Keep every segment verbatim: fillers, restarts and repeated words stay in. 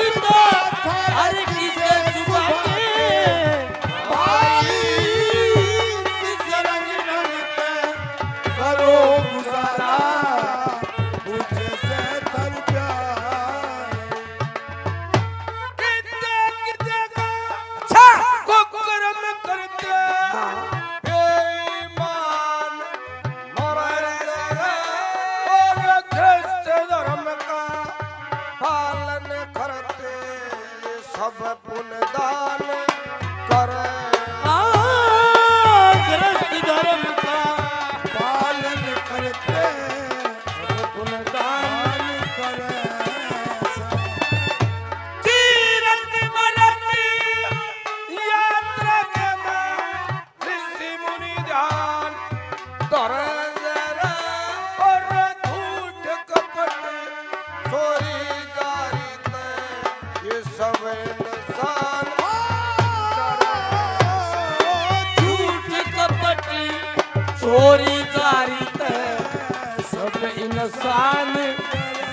हर किसे सुभा के भाई, किस रंग ढंग ते करो गुजारा, मुझसे थर प्यार। कितने कितने का अच्छा। कुकर्म करते हाँ। बेईमान मरते और ख्रिस्त धर्म का पालन करते ये सब पुण्यदान करे। हाँ, ख्रिस्त धर्म का पालन करते सब पुण्यदान करे। तीरथ व्रत यात्रा के मां ऋषि मुनि ध्यान धरे जरा और झूठ कपट चोरी जारी ते ये सब इंसान डरे। झूठ कपट चोरी जारी ते सब इंसान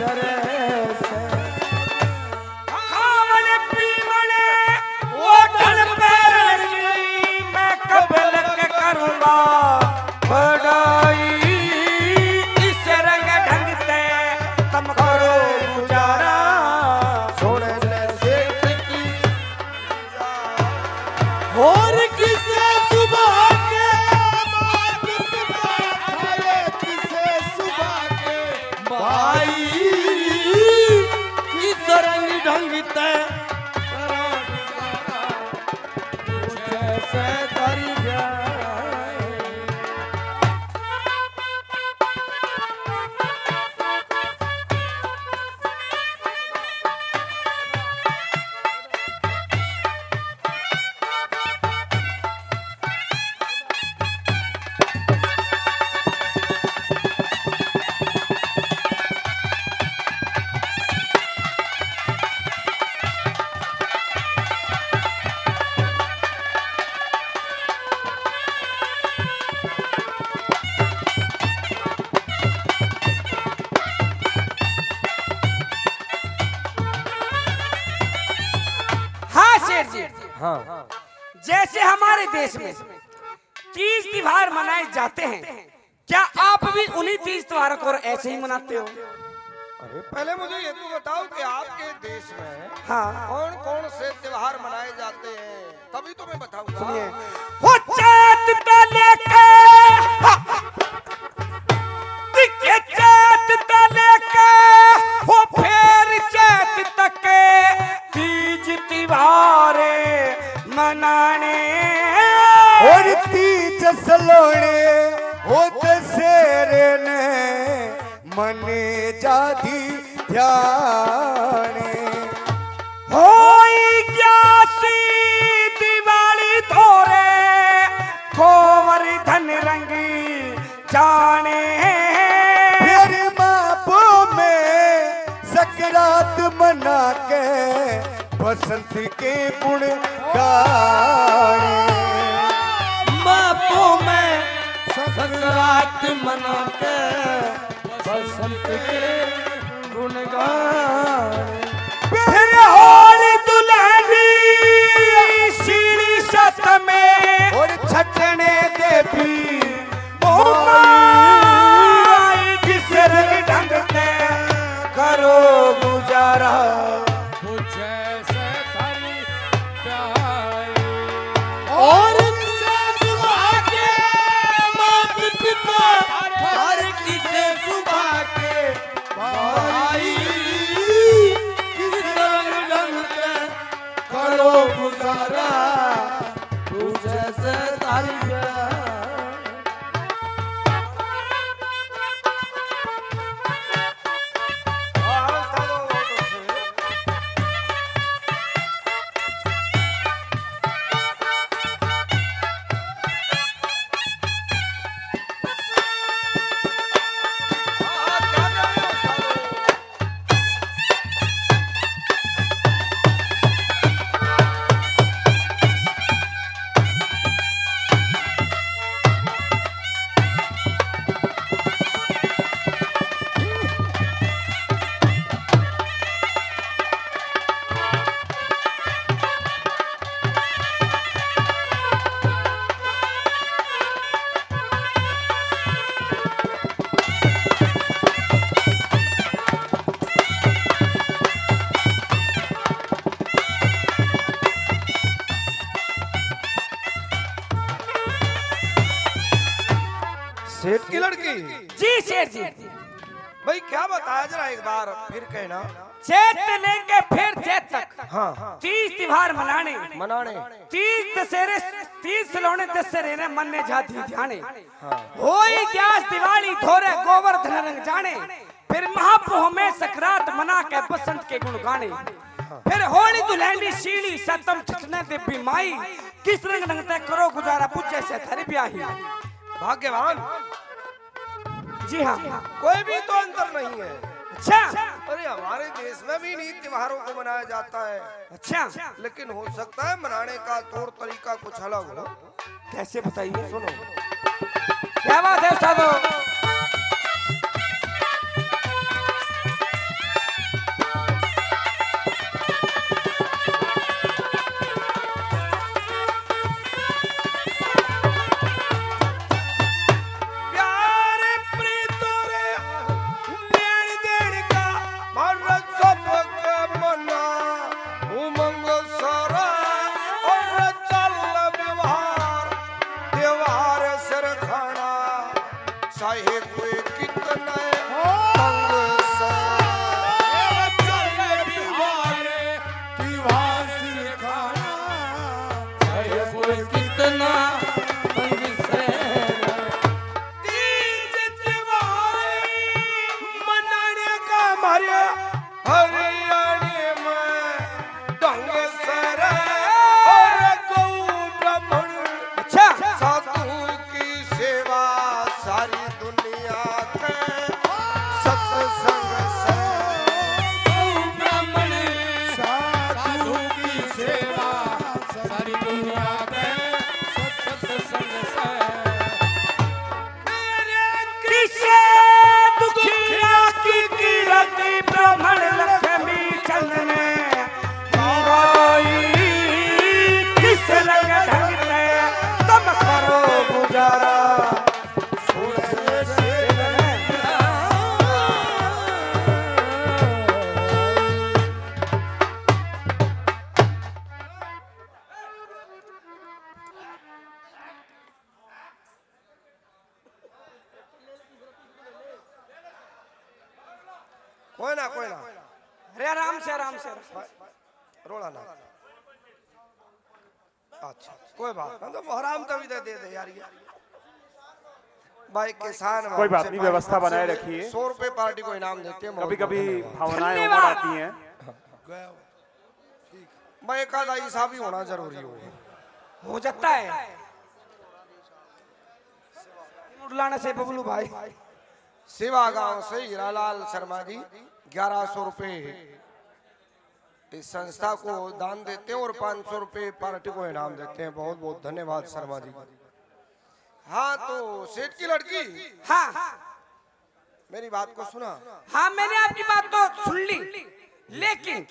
डरे से। खावण पीवण होटल पैरण की मैं कब लग करूंगा बड़ाई। इस रंग ढंग ते तुम करो गुजारा। सुन ले सेठ की और किसे सुभा के मात पिता थारे किसे सुभा के भाई, किस रंग ढंग ते जैसे दरिया। हाँ शेर जी, हाँ। जैसे हमारे देश में तीज त्योहार मनाए जाते हैं, क्या आप भी उन्हीं तीज त्योहारों को ऐसे ही मनाते हो? अरे पहले मुझे ये तो बताओ कि आपके देश में हाँ। कौन कौन से त्योहार मनाए जाते हैं, तभी तो मैं बताऊंगा। सुनिए। हो चैत तो लेके, हाँ। दिखे चैत तो लेके, हो फेर चैत तक तीज तिवारे मनाने। और तीज सलोने हो दशहरे ने मने जादी ध्याने। होई ग्यासी दिवाली धोरे गोवर्धन रंगी जाने। फिर मापो में सकरात मना के बसंत के गुण गाए। मापो में सकरात मना के बसंत के गुण गाए। फिर होली दुल्हनी सीढ़ी सत में और छटने देवी ओ माई किस रंग ढंग ते करो गुजारा। और किसे सुभा के मात पिता हर किसे सुभा के जी सेठ जी। भाई, क्या बताया, जरा एक बार फिर कहना। चैत लेके फिर चैत तक हाँ। तीज त्योहार मनाने। मनाने। तीज दशहरे, तीज सलोने दशहरे ने मन्ने जाती ध्याने। हाँ। होई ग्यास दिवाली धोरे गोवर्धन रंग जाने। फिर महापोह में सकरात मना के बसंत के गुण गाने। हाँ। फिर होली दुल्हनी शीली सतम छठने देवी माई। किस रंग रंगते करो गुजारा, बुझे से थारी ब्याही। भाग्यवान। जी हाँ। कोई भी तो अंतर नहीं है। अच्छा। अरे, हमारे देश में भी इन्हीं त्योहारों को मनाया जाता है। अच्छा। लेकिन हो सकता है मनाने का तौर तरीका कुछ अलग हो। कैसे बताइए? सुनो। क्या बात है उस्तादो। प्यार प्रीत रे लेन देन का, हर सबक मना उमंग सरा, और चल व्यवहार त्योहार सिर खाना, चाहे कोई कितने तंग से। चल व्यवहार त्योहार सिर खाना, चाहे कोई कितना तंग से। तीज त्योहार मनाने का हमारे हरियाणे में ढंग से रे, और गौ ब्राह्मण अच्छा। साधु की सेवा सारी दुनिया के सत्संग से। गौ ब्राह्मण साधु की सेवा सारी दुनिया के सत्संग से। किसे दुखिया की कीरत ब्राह्मण लक्ष्मी चंद ने गाई, किस रंग ढंग से तुम करो गुजारा। कोई ना, कोई ना। अरे आराम से, आराम से। रोला ना। अच्छा, कोई बात ना, तो हराम तो भी दे दे यार। ये भाई किसान कोई बात नहीं, व्यवस्था बनाए रखिए। सौ रुपए पार्टी को इनाम देते हैं। कभी कभी भावनाएं उमड़ आती हैं। मैं एक आधा ऐसा भी होना जरूरी हो। हो जाता है। उड़लाने से बबलू भाई। सेवा गांव से हीरालाल शर्मा जी ग्यारह सौ रुपए इस संस्था को दान देते हैं और पाँच सौ रुपए पार्टी को इनाम देते हैं। बहुत बहुत धन्यवाद शर्मा जी। हाँ, तो सेठ की लड़की। हाँ। मेरी बात को सुना। हाँ, मैंने आपकी बात तो सुन ली, लेकिन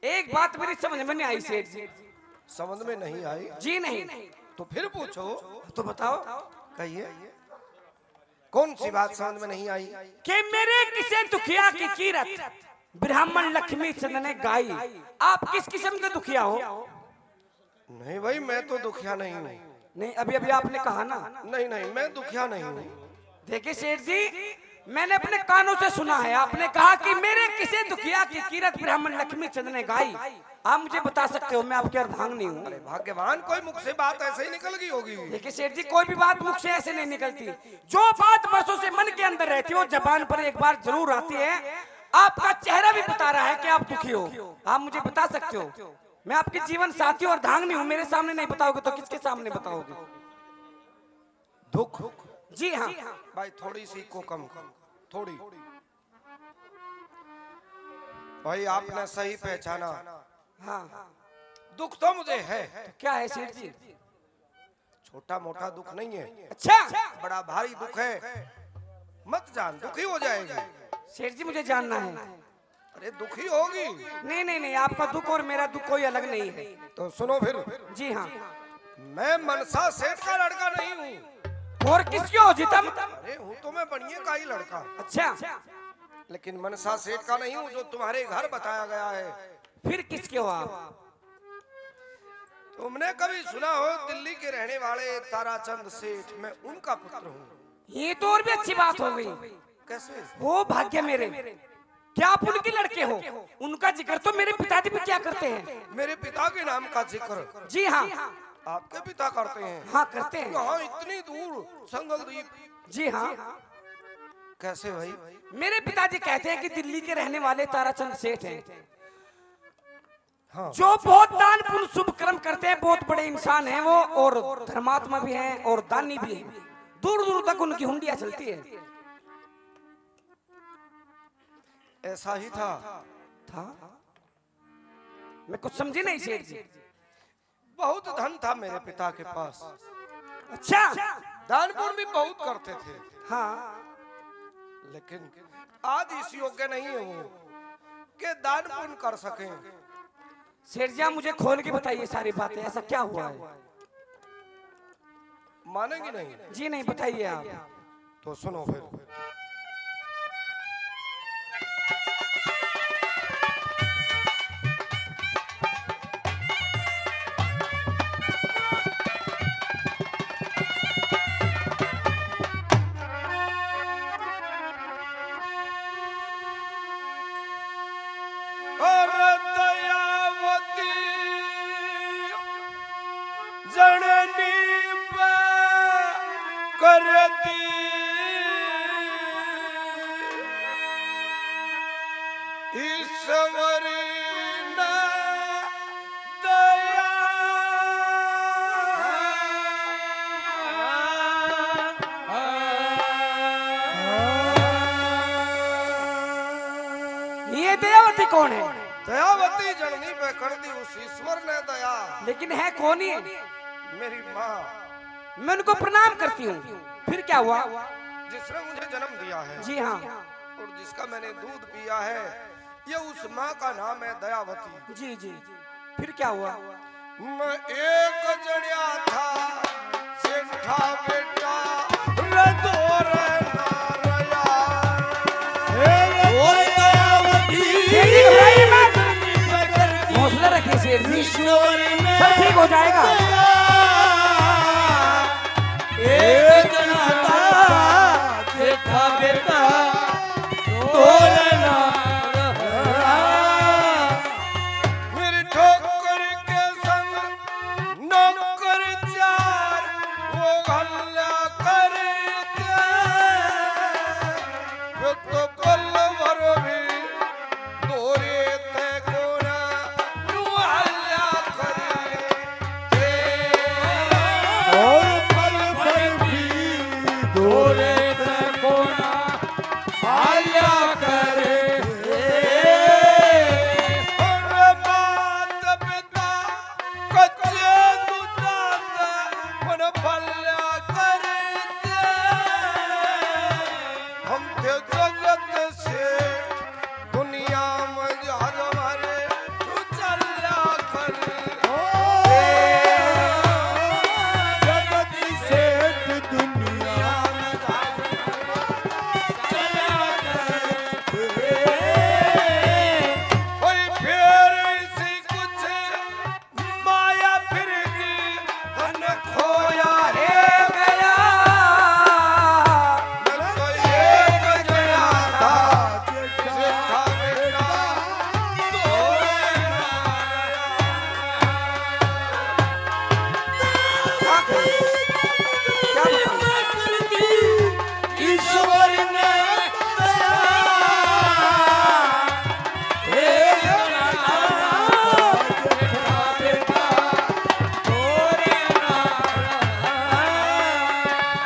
एक बात मेरी समझ में नहीं आई सेठ जी। समझ में नहीं आई? जी नहीं। तो फिर पूछो। तो बताओ। कहिए। कौन सी बात समझ में नहीं आई? कि मेरे किसे दुखिया की कीरत ब्राह्मण लक्ष्मी चंद ने गाई। आप किस किस्म के दुखिया हो? नहीं भाई, मैं तो दुखिया नहीं हूँ। नहीं, अभी अभी आपने कहा ना। नहीं नहीं, मैं दुखिया नहीं हूँ। देखिए सेठ जी, मैंने अपने कानों से सुना है, आपने कहा कि मेरे किसे दुखिया की कीरत ब्राह्मण लक्ष्मी चंद ने गाई। आप मुझे बता सकते हो, मैं आपके अर्धांग नहीं हूँ। अरे भाग्यवान, कोई मुख से बात ऐसे ही निकल गई होगी। देखिए सेठ जी, कोई भी बात मुख से ऐसे नहीं निकलती। जो बात बरसों से मन के अंदर रहती है, वो जबान पर एक बार जरूर आती है। आपका चेहरा भी बता रहा है कि आप दुखी हो। आप मुझे बता सकते हो, मैं आपके जीवन साथी और अर्धांग नहीं हूँ। मेरे सामने नहीं बताओगे तो किसके सामने बताओगे? दुख। जी हाँ। भाई, थोड़ी सी को कम कर, थोड़ी। भाई, आपने सही पहचाना। हाँ। दुख तो मुझे है। तो क्या है सेठ जी? छोटा मोटा दुख नहीं है। अच्छा। बड़ा भारी दुख है। मत जान, दुखी हो जाएगी। सेठ जी, मुझे जानना है। अरे, दुखी होगी। नहीं नहीं नहीं, आपका दुख और मेरा दुख कोई अलग नहीं है। तो सुनो फिर। जी हाँ। मैं मनसा सेठ का लड़का नहीं हूँ। और किसके हो जी तुम? अरे, हूँ तो मैं बनिए का ही लड़का। अच्छा। लेकिन मनसा सेठ का नहीं हूँ, जो तुम्हारे घर बताया गया है। फिर किसके हो आप? तुमने कभी सुना हो दिल्ली के रहने वाले ताराचंद सेठ? मैं उनका पुत्र हूँ। ये तो और भी अच्छी बात हो गई। कैसे? हो भाग्य मेरे, क्या आप उनके लड़के हो? उनका जिक्र तो मेरे पिताजी भी क्या करते हैं। मेरे पिता के नाम का जिक्र? जी हाँ। आपके पिता करते हैं? हाँ, करते हैं। यहाँ इतनी दूर संगलदीप? जी हाँ। कैसे भाई? मेरे पिताजी कहते हैं कि दिल्ली के रहने वाले ताराचंद सेठ हैं। हाँ। जो बहुत दान पुण्य शुभ कर्म करते हैं, बहुत बड़े इंसान हैं वो, और धर्मात्मा भी हैं और दानी भी हैं। दूर दूर तक उनकी हुंडिया चलती है। ऐसा ही था। था? मैं कुछ समझी नहीं सेठ जी। बहुत धन था मेरे पिता के पास। अच्छा। दान पुण्य भी बहुत करते थे। हाँ। लेकिन आज इस योग्य नहीं है वो कि दान पुण्य कर सकें। सेठ जी, आप मुझे खोल के बताइए सारी बातें, ऐसा क्या हुआ है? मानेंगे नहीं। जी नहीं, बताइए आप। तो सुनो फिर। और दयावती जननी पे कर दी ईश्वर ने दया। ये दयावती कौन है? दयावती जननी पे कर दी उस ईश्वर ने दया। लेकिन है कौन ये? मेरी माँ। मैं उनको प्रणाम करती हूँ। फिर क्या हुआ? जिसने मुझे जन्म दिया है। जी हाँ। और जिसका मैंने दूध पिया है, ये उस माँ का नाम है दयावती। जी, जी। फिर क्या हुआ? मैं एक जणिया था सेठा बेटा, रे दो रे ना रया। हे रे दयावती। सेठ जी, घबराइए मत। हौसला रखिए सेठ जी। ईश्वर ने सब ठीक हो जाएगा। दया। एक जणा था सेठा बेटा, दो रे ना रया। मेरी ठोकर के संग नौकर चार वो हल्ला करते, वो तो पलवर भी दौरे ते कोना नुआला करते। और पल भर भी दौरे ते कोना आया करते। और मात पिता कच्चे दुधात मन भल्या करते। हम थे जगत सेठ दुनिया में जहाज हमारे तू चला कर। ओ, जगत सेठ दुनिया में जहाज हमारे चला कर। कोई फेर इसी कुछ माया फिर गई, धन खोया है गया। मैं तो एक जणा था, जेठा बेटा, दो रे ना। क्या बताऊं? ईश्वर ने दया।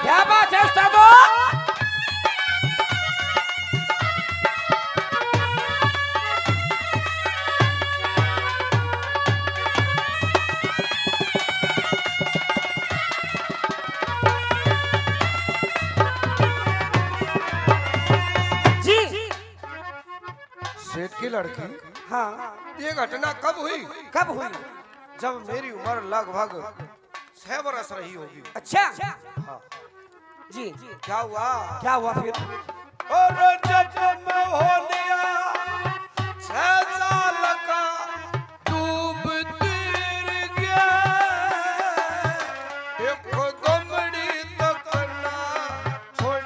क्या बात है उस्तादो? जी। सेठ की लड़की। हाँ। ये घटना कब हुई? कब हुई? जब मेरी उम्र लगभग छह बरस रही होगी। अच्छा। हाँ। जी। क्या हुआ? क्या हुआ फिर? और जब मैं हो लिया छह साल का, डूब तीर गया, एक दमड़ी तक ना छोड़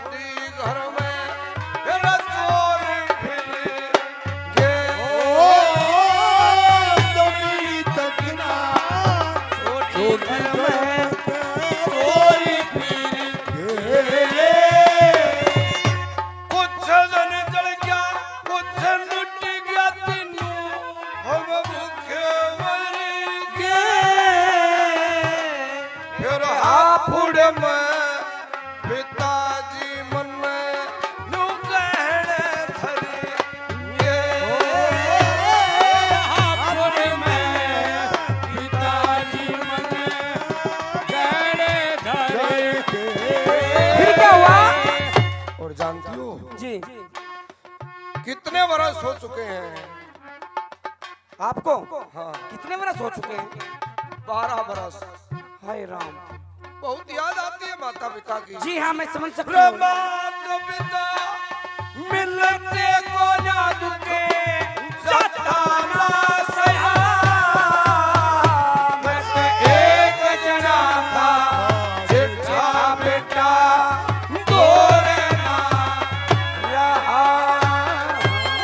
हापुड़ में पिताजी मन्ने न्यू गहने धरिए। हापुड़ में पिताजी मन्ने गहने धरिए। फिर क्या हुआ? और जानती हो जी, कितने बरस हो चुके हैं? आपको? हाँ। कितने बरस हो चुके हैं? बारह बरस। हाय राम। बहुत याद आती है माता पिता की। जी हाँ, मैं समझ सकता हूँ। माता पिता मिलते को ना दुखे, जाता ना सया। मैं तो एक जना था, जेठा बेटा, दो रहना रहा।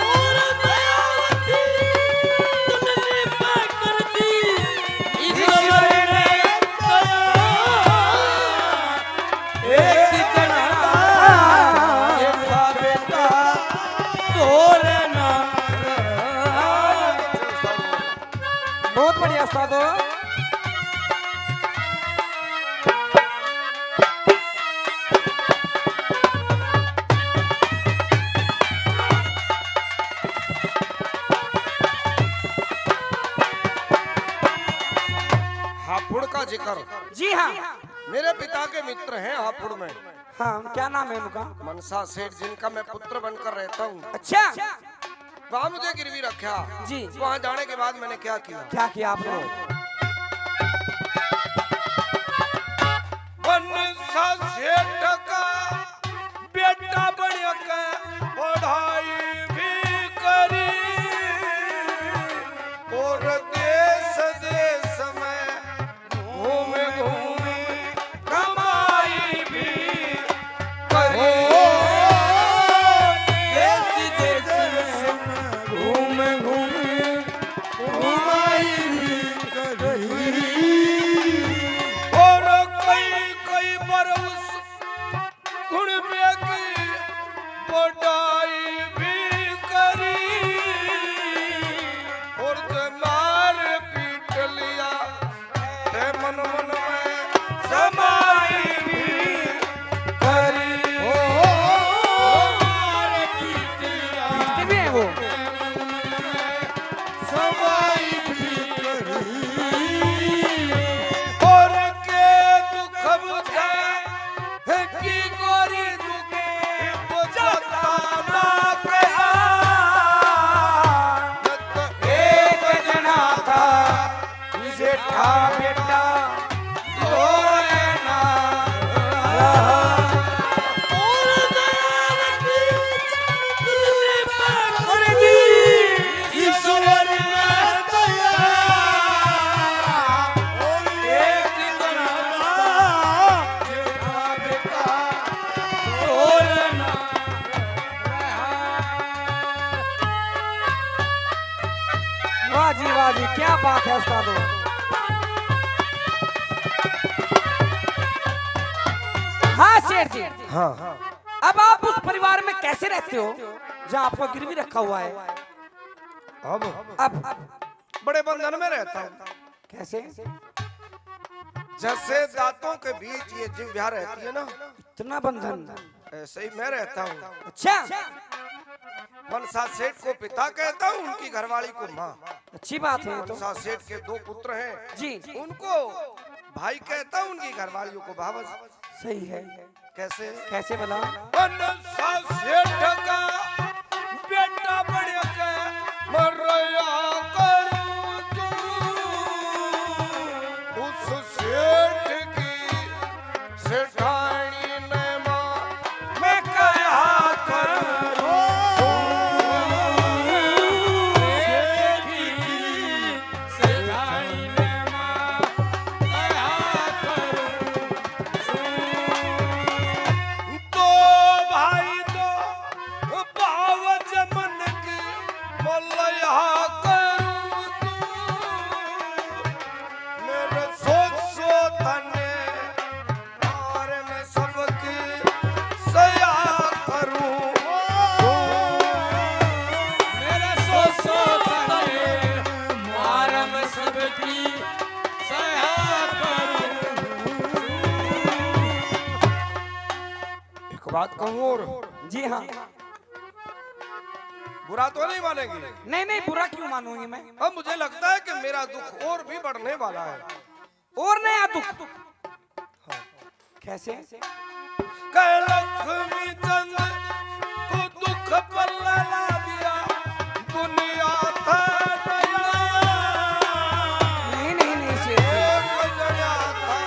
और दयावती तुमने पाकर दी, ईश्वर ने दया। एक जना था, जेठा बेटा, दो रहना। बहुत बढ़िया उस्ताद हो। हापुड़ का जिक्र। जी हाँ। मेरे पिता के मित्र हैं हापुड़ में। हाँ, क्या नाम है उनका? मनसा सेठ, जिनका मैं पुत्र बनकर रहता हूँ। अच्छा। वहाँ मुझे गिरवी रखा। जी। वहाँ जाने के बाद मैंने क्या किया? क्या किया आपने? मनसा सेठ का बेटा बन के पढ़ाई भी करी और देश देश में घूम घूम कमाई भी करी। देश देश में घूम घूम कमाई भी करी। और कई कई बार उस कुणबे की बड़ाई भी करी और जे मार पीट लिया, ते मन मन में समाई भी करी। ओ, मार पीट लिया, पीटते भी हैं वो। समाई भी करी। और के दुख बुझे की गोरी दुखे बुझाता ना कहा। तो एक जना था जेठा बेटा, दो रहना रहा। और दयावती चमकने पर दी ईश्वर ने दया। और एक जना था जेठा बेटा, दो रहना। वाह जी, वाह जी, क्या बात है उस्तादों। हाँ सेठ जी। हाँ। अब आप उस परिवार में कैसे रहते हो जहाँ आपको गिरवी रखा हुआ है? अब अब बड़े बंधन में रहता हूँ। कैसे? जैसे दांतों के बीच ये जिह्वा रहती है ना, इतना बंधन। ऐसे ही मैं रहता हूँ। अच्छा। मनसा सेठ को पिता कहता हूँ, उनकी घरवाली को माँ। अच्छी बात है ये तो। मनसा सेठ के दो पुत्र हैं जी। उनको भाई कहता हूँ, उनकी घरवालियों को भावज। सही है। कैसे? कैसे भला? मनसा सेठ का बेटा बन के मरया करूं तू। उस सेठ की सेठानी ने मां मैं कहा करूं। सेठ की सेठानी ने मां कहा करूं। दो भाई दो भावज मन की मलया करूं तू। मेरे सो सो तने मार में सबकी सया करूं। मेरे सो सो तने मार में सबकी सया करूं। बात कहूँ और जी हाँ। बुरा तो नहीं मानेगी? नहीं, नहीं, बुरा क्यों मानूंगी मैं? अब मुझे लगता है कि मेरा दुख और भी बढ़ने वाला है। और नया दुख? हाँ। कैसे? कह लक्ष्मी चंद, तू दुख पल्ला ला दिया, दुनिया था नया। नहीं, नहीं, नहीं, शेर जी। एक जड़ा था,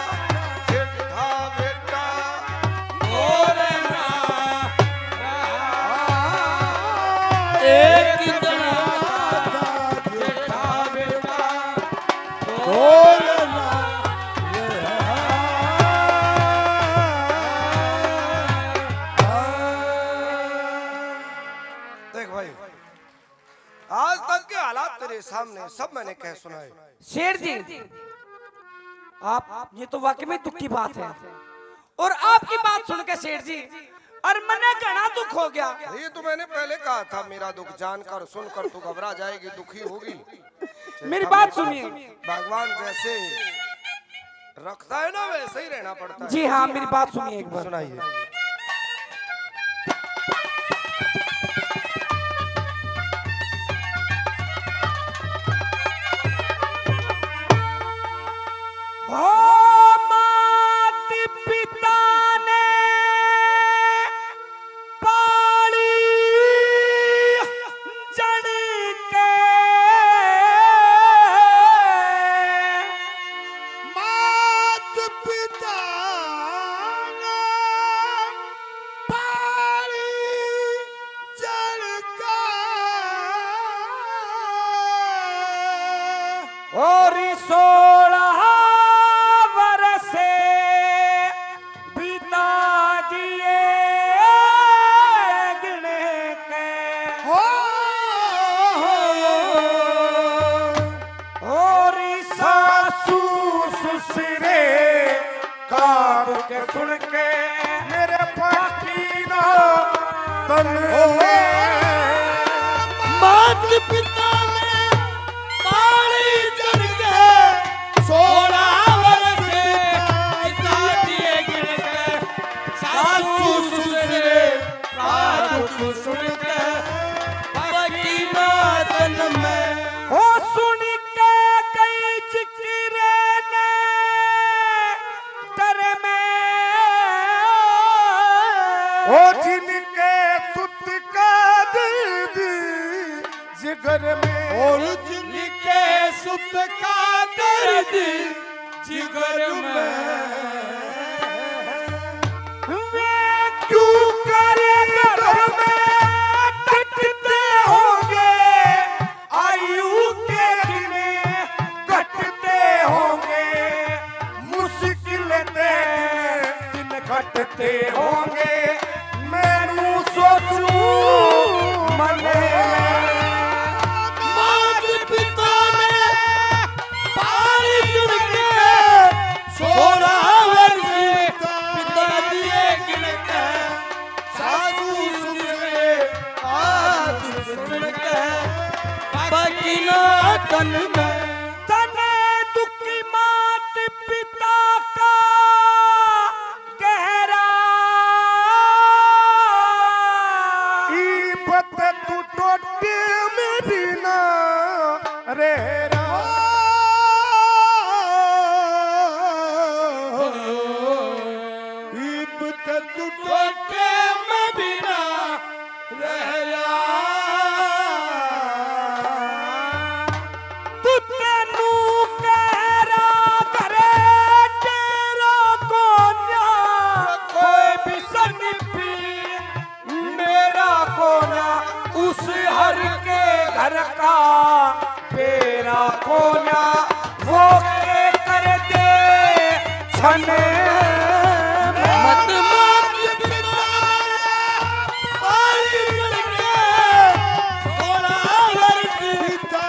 सेठा बेटा, और ना। एक जड़ा था, सेठा बेटा, और ना। देख भाई, आज तक के हालात तेरे सामने सब मैंने कह सुनाए। सेठ जी, आप, ये तो वाकई में दुख की बात है। और आपकी बात सुन के सेठ जी, और मने घना दुख हो गया। ये तो मैंने पहले कहा था, मेरा दुख जानकर, सुनकर तू घबरा जाएगी, दुखी होगी। मेरी बात सुनिए। भगवान जैसे रखता है ना, वैसे ही रहना पड़ता है। जी हाँ, मेरी बात सुनिए एक बार। सुनाइए। ओ मात पिता ने पाली जन के, मात पिता ने पाली जन के, और सोलह वर्ष बिता दिए गिन के। हो, हो, हो। और सासू ससुरे का दुख सुन के मेरे पाकी ना तन में। मात पिता ने पाली जन के सोलह वर्ष बिता दिए गिन के। सासू ससुरे का दुख सुन के पाकी ना तन में। हो सुन के कई जिक्र ने डर में। ओ जिनके सुत का दर्द जिगर में। और जिनके सुत का दर्द जिगर में। वे क्यों कर घर में डटते होंगे, आयु के दिन घटते होंगे, मुश्किल दे दिन घटते होंगे। मैनू सोचू मन में, मात पिता ने पाली जुड़ के सोलह वर्ष पिता दिए गिन के। सासू ससुरे का दुख सुन के पाकी ना तन में। तने दुखी मात पिता का गहरा। इब तू टोटे में भी ना रह रहा। इब तू टोटे में भी ना रह रहा। तू तेनू कह रहा करे तेरा कोन्या, कोई भी सन्नी पी मेरा कोन्या, उस हर के घर का बेरा कोन्या, वो के कर दे छन। मत मात पिता पाली करके सोलह वर्ष बिता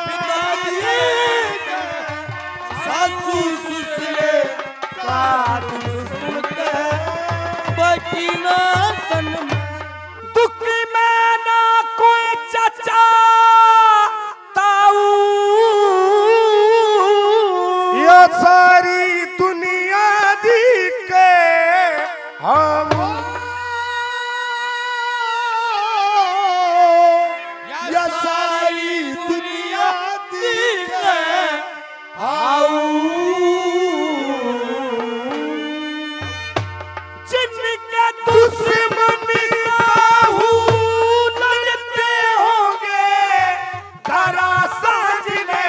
दिए। सासू ससुरे का दुख सुन के बाकी ना तन में। दुखी मैं ना कोई चाचा ताऊ। या सारी दुनिया दी के हम। आऊ। जिनके दुश्मन साहू लड़ते होंगे, तारा सांझने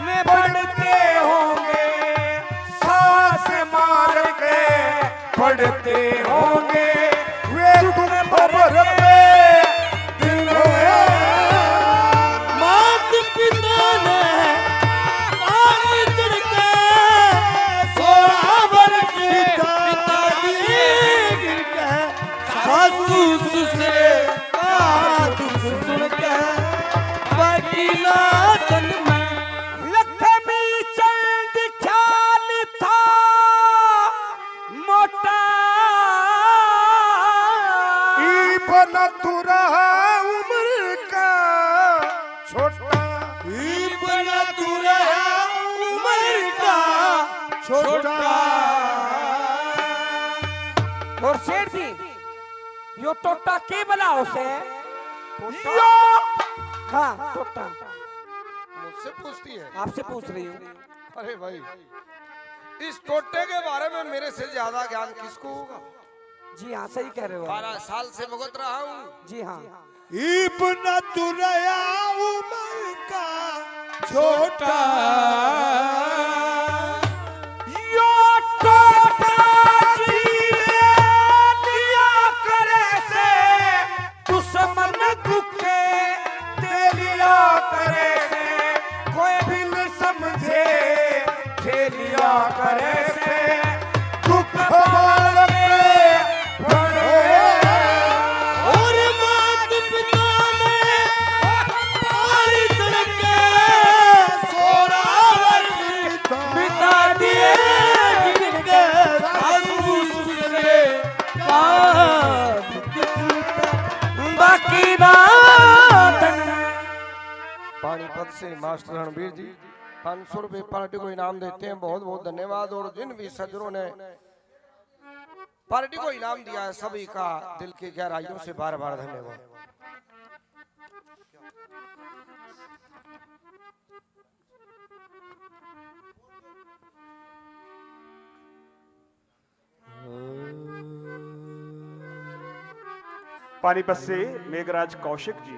में बढ़ते होंगे, सांस मार के पढ़ते होंगे वे दुख भर पे दिन। मात पिता ने ताली चढ़ के सोलह वर्ष बिता दिए गिर के। सासू ससुरे का दुख सुन के बाकी ना तन में। लक्ष्मी चंद ख्याल था मोटा। ई बना तू रहा उम्र का छोटा। ई बना तू रहा उम्र का छोटा। और सेठ जी, यो टोटा के बला उसे? टोटा? यो! हाँ, टोटा। मुझसे पूछती है? आपसे पूछ रही हूँ। अरे भाई, इस टोटे के बारे में मेरे से ज्यादा ज्ञान किसको होगा? जी हाँ, सही कह रहे हो। बारह साल से भुगत रहा हूँ। जी हाँ। इब न तू रहा उम्र का छोटा। यो टोटा जी ले लिया करे से, दुश्मन दुखे दे लिया करे से, कोई भी न समझे खेलिया करे से, दुख बालक बड़े। और मात पिता ने पाली सड़के सोलह वर्ष बिता दिए जिनके, सासू ससुरे का दुख सुनता बाकी ना तन। पानीपत से मास्टर रणबीर जी पाँच सौ रुपए पार्टी को इनाम देते हैं। बहुत बहुत धन्यवाद। और जिन भी सज्जनों ने पार्टी को इनाम दिया है, सभी का दिल की गहराइयों से बार बार धन्यवाद। पानीपत से मेघराज कौशिक जी।